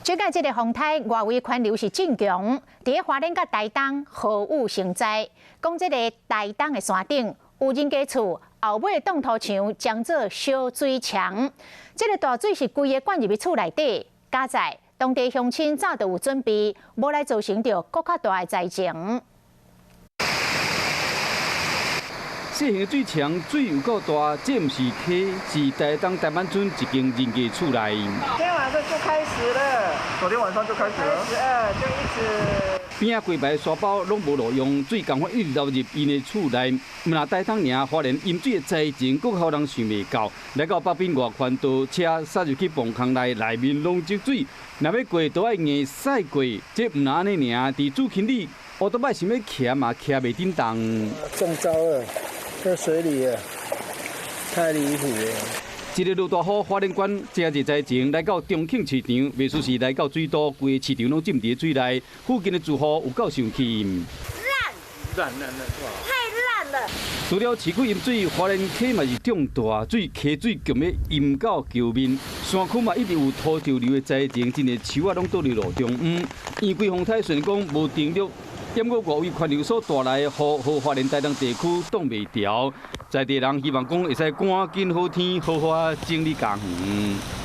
這擺這个風颱外圍環流是真強，佇咧花蓮佮台東豪雨成災。講這个台東的山頂有人家厝後尾擋土牆將做小水牆，這个大水是規个灌入去厝內底。佳哉當地鄉親早就有準備，無來造成著閣較大的災情。細型的水牆水有夠大，這毋是溪，是台東大滿村一間人家厝內。昨天晚上就開始了，昨天晚上就開始了，就一直。邊仔規排沙包攏無路用，水仝款一直流入𪜶的厝內。毋但台東爾，花蓮淹水的災情，閣予人想袂到。來到北邊外環道，車駛入去磅空內，內面攏積水，若欲過都愛硬駛過。這毋但按呢爾，佇主坑裡，烏托擺想欲徛嘛徛袂振動。中招了，在水裡啊，太離譜了。一个落大雨，花蓮縣這日災情來到中慶市場，袂輸是來到水都，規个市場攏浸佇水內，附近的住戶有夠生氣。爛爛爛爛，太爛了。除了市區淹水，花蓮溪嘛是漲大水，溪水強欲淹到橋面，山區嘛一直有土石流的災情，真濟樹仔攏倒佇路中央。圓規風颱雖然講無登陸，毋過外圍環流所帶來的雨，予花蓮台東地區擋袂牢，在地人希望講會使趕緊好天，好好整理家園。